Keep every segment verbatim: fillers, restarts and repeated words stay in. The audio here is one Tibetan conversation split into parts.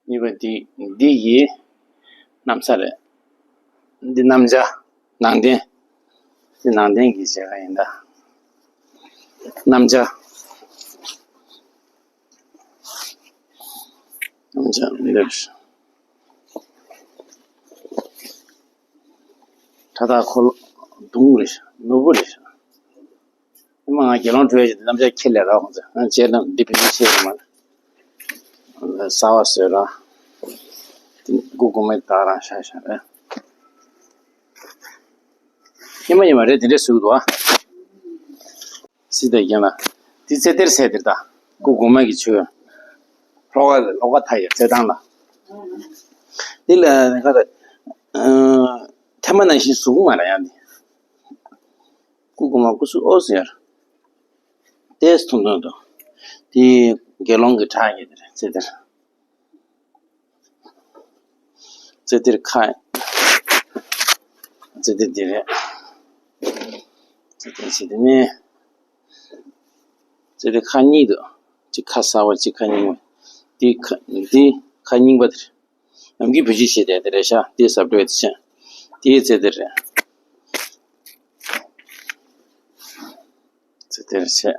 གཉིས་པ་འདི་འདི་ཡི་གནམ་ས་རེད། འདི་གནམ་ལྕགས་ནང་རྟེན། འདི་ནང་རྟེན་གྱི་མཇལ་ཁ་ཡིན་ད། གནམ་ལྕགས། གནམ་ལྕགས་འདིར། ཁྲ་ཐག་འཁོར་ལོ་དུང་རེད། ནོར་བུ་རེད། ཨ་མ་ང་དགེ་སློང་འགྲོ་ཡ་ཅིག་གནམ་ལྕགས་ཁྱེར་ལས་ར་ཁོང་ཚོ་ཨ་བྱས་ན་འདི་བེད་སྤྱོད་བྱེད་ཡོད་མ་རེད། གསར་པ་བཟོས་ར། སྐུ་གོང་མའི་དག་རང་ཤ་ཤ་རེད། ཉི་མ་ཉི་མ་རེད་དེ་འདྲས་བཟོས་འདུག་ཨ། སྲིད་དེ་རྒན་ལ། འདི་ཚེ་གཏེར་ཟེར་དེར་ད། སྐུ་གོང་མ་གི་ཆོས། ལྷོ་ཁ་ལྷོ་ཁ་མཐའ་ཡི་རྩེད་ཐང་ལ། འདི་ལ་ཁ་ད། ཐེངས་མ་ནང་བཞིན་བཟོ་གི་མ་རེད་ཡ་འདི། སྐུ་གོང་མ་སྐུ་གཟུགས་ཨོ་ཟེར། ཏེས་ཐུང་ཐུང་དུ། དེ་དགེ་སློང་གི་ཁྲག་གི་དེ་རེད་ཚེ་དེར། ཚེ་དེར་ཁ། ཚེ་དེར་དེ་རེད། ཚེ་དེར་ཚེ་དེ་ནས། ཚེ་དེར་ཁ་གཉིས་འདུག་གཅིག་ཁ་གསར་པ་གཅིག་ཁ་རྙིང་པ། དེ་ཁ་དེ་ཁ་རྙིང་པ་དེ་རེད། ནམ་རྒྱུན་བེད་སྤྱོད་བྱེད་བསྡད་དེ་རེད་ཤག་དེ་ཟབ་འགྲོས་དེ་ཆེ། དེའི་ཚེ་དེར་རེད། ཚེ་དེར་ཆེ།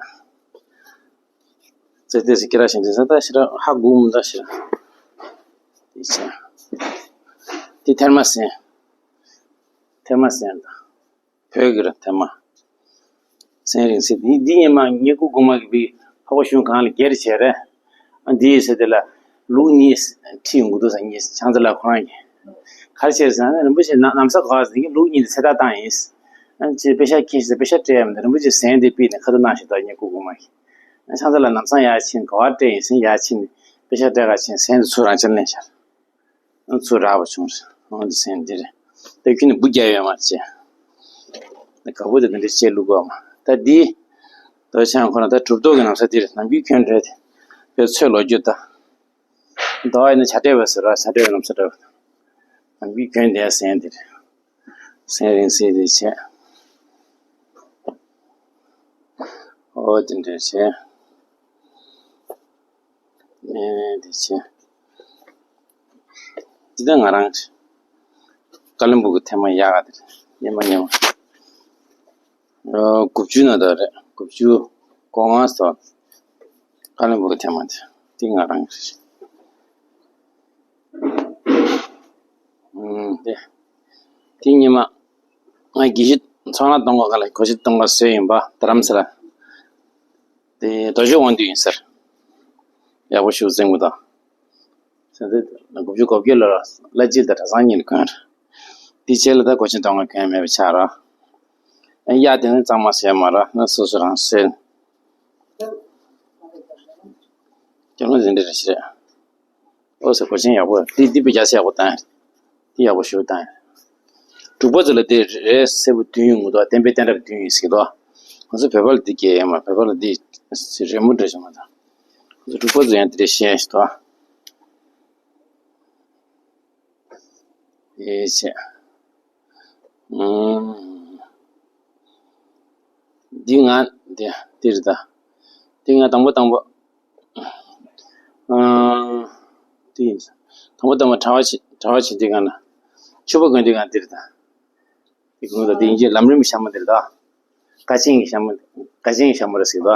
ཚེ་དེར་ཁྱེད་རང་བཞིན་དེ་ས་ད་ཤི་ར་ཧ་གོ་མི་འདུག་ཤི་ར། དེ་ཆེ། དེ་ཐེར་མ་ཟེར། ཐེར་མ་ཟེར་འདུག་བོད་ཀྱི་ར་ཐེར་མ། སེང་རིང་སྲིད་འདི་འདི་ཉི་མ་ངའི་སྐུ་གོང་མ་གིས་བི་འཕགས་པ་གཞུང་གང་ལ་སྒེར་བྱས་རེད། ཨ་འདི་ཡི་ཟེར་དེ་ལ་ལུག་གཉིས་ཁྲིད་ཡོང་གི་འདུག་ཟེར་ངས་ཆང་ཚ་ལ་ཁོ་རང་གིས། ག་རེ་བྱས་ཟེར་ན་རིན་པོ་ཆེ་ན་ནམ་ས་ག་ཟེར་གི་ལུག་གཉིས་དེ་ཚེ་ཐར་བཏང་ཡིན། ཨ་ཅེ་པེ་ཤ་ཁྱེར་ཟེར་པེ་ཤ་སྤྲད་ཡ་མི་འདུག་རིན་པོ་ཆེ་ཟན་དེ་ཕུལ་ནས་ཁ་ཐུག་གནང་ཞིག་འདུག་ངའི་སྐུ་གོང་མ་གིས། ཨ་ཆང་ཚ་ལ་ནམ་སང་ཡར་ཕྱིན་ག་བ་སྤྲད་ཡིན་ཟེར་ཡར་ཕྱིན་ནས་པེ་ཤ་སྤྲད་ག་ཕྱིན་ཟན་དེ་ཚུར་རང་ཆ་ལེན་ཤར། ཚུར་རག་པ་བྱུང་རེད། འོ་འདི་ཟེར་འདི་རེད། ད་ཁྱོད་ནི་བུ་རྒྱག་ཡོད་མ་རེད་ཅེས། ད་དགའ་བོ་དེ་འདི་འདྲ་བཤད་ལུགས་གོ་མ། ད་འདི། ད་ཆང་ཁོ་ན་ད་གྲུབ་ཐོབ་ཀྱི་ན་བཟའ་འདི་རེད། ནམ་རྒྱུན་གྱོན་རེད། དེ་ཚོས་ལོ་རྒྱུས་ད། ད་ཡིན་ན་བྱ་བྲལ་བ་ཟེར་ར་བྱ་བྲལ་བའི་ན་བཟའ་འདྲ་བ། ནམ་རྒྱུན་གྱོན་བསྡད་ཟེར་འདི་རེད། སེང་རིང་སྲིད་དེ་བྱས། འོ་དེ་འདྲ་བྱས། ཨེ་དེ་བྱས། འདི་ད་ང་རང་རེད། ཀ་ལོན་སྦུག་གི་ཐེངས་མ་ཡག་ག་དེ་རེད། ཉི་མ་ཉི་མ། ཨ་དགུ་བཅུ་ན་ད་རེད། དགུ་བཅུ་གོ་ལྔ་སོ། ཀ་ལོན་སྦུག་གི་ཐེངས་མ་དེ་འདི་ང་རང་རེད། ཨུམ་དེ། དེ་ཉི་མ། ང་དགེ་བཤེས་ཚོང་ལ་གཏོང་ག་ལ་གོ་ཤེས་གཏོང་ག་སོས་ཡིན་པ་རྡ་རམ་ས་ལ། དེ་རྡོ་རྗེ་དབང་འདུས་ཡིན་ཟེར། ཡག་པོ་ཞུ་འཛིན་གོ་དང་། ཟེར་ཏེ་དགུ་བཅུ་གོ་བརྒྱད་ལོར་བླ་སྤྱི་དང་གྲྭ་ཚང་གཉིས་ལ་གོན་ར། དེ་རྗེས་ལ་ད་གོ་ཤེས་གཏོང་ག་གོན་མེད་པ་ཆགས་ར། ཨ་ཡ་དེ་ནི་གཙང་མ་ཟེར་མ་ར་ན་སོ་སོ་རང་ཟེར། ཀྱང་ལ་འཛིན་འདྲ་རེ་ཞིག་རེད། ཨོ་ཟེར་གོ་ཆེན་ཡག་པོ་འདི་འདི་པའི་རྒྱ་ཆེ་ཡག་པོ་བཏང་། འདི་ཡག་པོ་ཞུ་བཏང་། འབྲུག་པ་ཚོ་ལ་འདི་རེད་སེར་པོ་བདུན་ཡོང་གི་འདུག་བསྟན་པའི་བསྟན་རབས་བདུན་ཡིན་ཟེར་གི་འདུག་ང་ཚོ་བོད་པ་ལ་འདི་སྐྱེ་ཡོད་མ་བོད་པ་ལ་འདི་རི་མོ་འདྲ་ཞིག་མ་དང་། ང་ཚོ་འབྲུག་པ་ཚོ་ཡང་འདི་འདྲ་ཤེས་ཞིག་འདུག་ཨེ་ཆེ། ཨུམ། འདི་ང་འདི་འདི་རེད་ད། འདི་ང་དང་པོ་དང་པོ། ཨ། འདི་ཡིན། དང་པོ་དང་པོ་གྲྭ་པ་བྱེད་གྲྭ་པ་བྱེད་དུས་སྒང་ལ། ཕྱུ་པ་གོན་དུས་སྒང་འདི་རེད་ད། འདི་གོན་ད་འདི་ཡིན་གྱི་ལམ་རིམ་ཞྭ་མོ་འདི་རེད་ད། དཀའ་ཆེན་གྱི་ཞྭ་མོ། དཀའ་ཆེན་གྱི་ཞྭ་མོ་རེད་ཟེར་ད།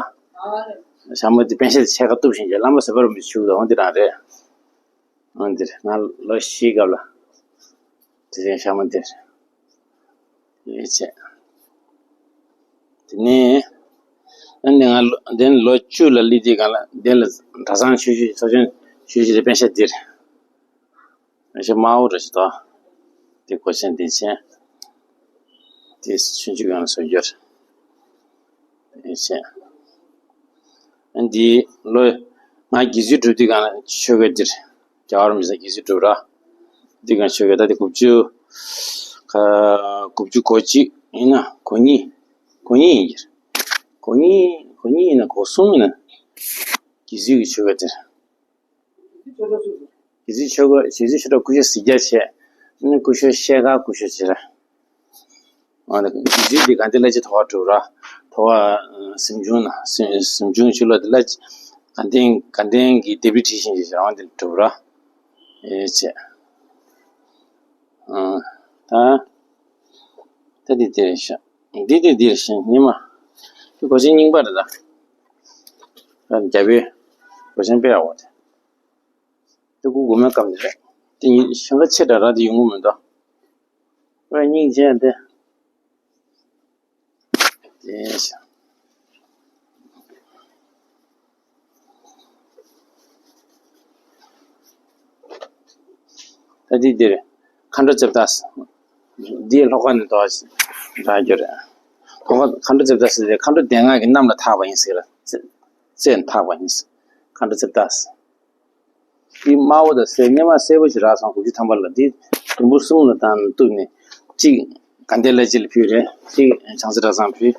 ཞྭ་མོ་འདི་པཎ་ཞྭ་འདི་ཕྱེད་ཀ་གཏུབ་བཞིན་གྱི་བླ་མ་ཟེར་བར་མི་ཆུག་ད་འོ་འདི་རང་རེད། ཨ་འདིར་ང་ལོ་བཞིའི་སྐབས་ལ་དེ་རིང་ཤ་མ་འདིར་ཡོད་བྱས། དེ་ནས་ཨ་ནི་ང་ལོ་འདི་ནི་ལོ་བཅུ་ལ་སླེབས་དུས་སྒང་ལ་འདི་ལ་གྲྭ་ཚང་ཆོས་ཞུ་ཚོགས་ཆུང་ཆོས་ཞུ་དེ་པཎ་ཞྭ་འདིར་པཎ་ཞྭ་དམར་པོ་འདྲ་ཞིག་འདུག་དེ་གོས་ཆེན་འདི་བྱས། དེ་ཆུང་ཆུང་སྒང་ལ་བཟོ་རྒྱུར་དེ་བྱས། འདི་ལོ་ང་དགེ་ཚུལ་སྒྲུབ་དུས་སྒང་ལ་ཆོས་ག་འདིར་རྒྱལ་བ་རིན་པོ་ཆེ་དགེ་ཚུལ་སྒྲུབ་ར། འདི་སྒང་ཆོས་ག་ད་དེ་དགུ་བཅུ་ག་དགུ་བཅུ་གོ་གཅིག་ཡིན་ན་གོ་གཉིས་གོ་གཉིས་ཡིན་གྱི་རེད། གོ་གཉིས་གོ་གཉིས་ཡིན་ན་གོ་གསུམ་ཡིན་ན་དགེ་ཚུལ་གྱི་ཆོས་ག་འདིར། རྗེ་བཙུན་ཆོས་གྲགས། རྗེ་བཙུན་ཆོས་གྲགས་སྐུ་ཞབས་གཟིགས་རྒྱ་ཆེ། ནི་སྐུ་ཞབས་ཤེལ་དཀར་སྐུ་ཞབས་ཆེ་ར། ཨ་ནི་རྗེ་བཙུན་འདི་དགའ་ལྡན་བླ་སྤྱི་ཐོག་གྲུབ་ར། ཐོག་གཟིམ་ཆུང་ན་གཟིམ་ཆུང་ཕྱི་ལོགས་དེ་བླ་དགའ་ལྡན་དགའ་ལྡན་གྱི་ལྡེབས་རིས་བྲིས་བཞིན་གྱི་རང་དེ་གྲུབ་ར། ཨེ་ཆེ། ཨ། ད། ད་འདི་འདིར་ཤ། འདི་འདི་འདིར་ཤ་ཉི་མ། འདི་གོ་ཆེན་རྙིང་པ་རེད་ད། ད་རྒྱ་བོད་གོ་ཆེན་དཔེ་ཡག་པོ་རེད། འདི་སྐུ་གོང་མའི་སྐབས་འདི་རེད། འདི་ཉི་ཞིང་ཁ་ཆེ་དྲགས་ར་འདི་ཡོང་གི་མི་འདུག་དཔེ་སྙིང་རྗེ་འདི། དེ། ད་འདི་འདིར་མཁའ་འགྲོ་རྩེ་བདག་འདིའི་ལྷོ་ཁ་ནས་དོ་ར་རྒྱུ་རེད། ལྷོ་ཁ་མཁའ་འགྲོ་རྩེ་བདག་ཟེར་ཏེ་མཁའ་འགྲོ་སྡེ་ལྔ་གི་གནམ་ལ་འཐག་པ་ཡིན་ཟེར་ལ། རྩེ་ནས་འཐག་པ་ཡིན་ཟེར། མཁའ་འགྲོ་རྩེ་བདག་ཟེར། འདི་དམར་པོ་དང་སེར་སྔོན་མ་སེར་པོ་ཞིག་རག་སོང་དགུ་བཅུ་ཐམ་པ་ལ། འདི་དུམ་བུ་གསུམ་ལ་བཏང་ནས་གཏུབས་ནས། གཅིག་དགའ་ལྡན་ལྷ་རྗེ་ལ་ཕུལ་རེད། གཅིག་བྱང་རྩེ་གྲྭ་ཚང་ཕུལ།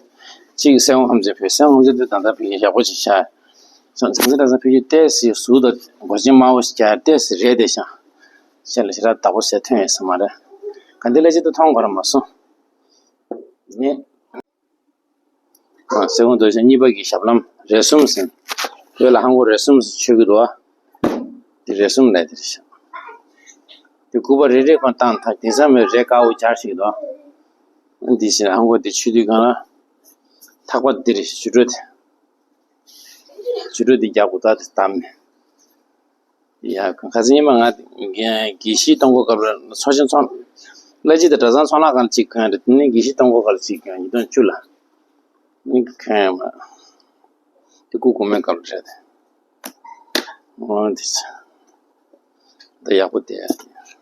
གཅིག་གསེར་དབང་ཁམས་ཚན་ཕུལ། གསེར་དབང་ཁམས་ཚན་དེ་ད་ལྟ་ཕུལ་ཡག་པོ་ཅིག་ཤར། བྱང་རྩེ་གྲྭ་ཚང་ཕུལ་གྱི་ཏོག་ཙམ་ཟུར་དང་གོས་ཆེན་དམར་པོ་ཞིག་རྒྱག་ཏོག་ཙམ་རེད་དེ་ཤག་ཤར་ལ་ཞེ་དྲག་བདག་པོ་ཟེར་ཐོན་ཡོད་ས་མ་རེད། དགའ་ལྡན་ལྷ་རྗེ་དེ་མཐོང་གོ་ར་མ་སོང་། ངས། ཨ། གསེར་དབང་རྡོ་རྗེ་གཉིས་པ་གི་ཞབས་ལྷམ་རས་གསུམ་ཟེར། བོད་ལ་ཧང་གོ་རས་གསུམ་ཟེར་མཆོད་ཀྱི་འདུག་བ། དེ་རས་གསུམ་ལས་དེ་རེད་ཤག་དེ་སྐུད་པ་རེ་རེ་ཁོ་བཏང་ཐག་དེང་སང་མི་རས་དཀར་པོ་སྦྱར་ཞིག་འདུག་འདི་བཞིན་ཧང་གོ་དེ་མཆོད་དུས་སྒང་ལ། ཐག་པ་འདི་རེད། བྱུ་རུ་དེ། བྱུ་རུ་དེ་རྒྱག་དགོས་ད་དེ་བསྡམས་ནས། ཡ། ཁ་སང་ཉི་མ་ང་དགེ་དགེ་བཤེས་གཏོང་སྒོ་སྐབས་ལ་ཚོགས་ཆེན་ཚོགས། བླ་སྤྱི་དང་གྲྭ་ཚང་ཚོགས་ལག་ཁང་གཅིག་གོན་རེད། དེ་ནས་དགེ་བཤེས་གཏོང་སྒོ་སྐབས་ལ་གཅིག་གོན། ཉིས་སྟོང་བཅུ་ལ། ནི་གོན་ཡ་མ། དེ་སྐུ་གོང་མའི་སྐབས་ལ་རེད། འོ་དེ་ཚོ། ད་ཡག་པོ་བསྡད་ཡ།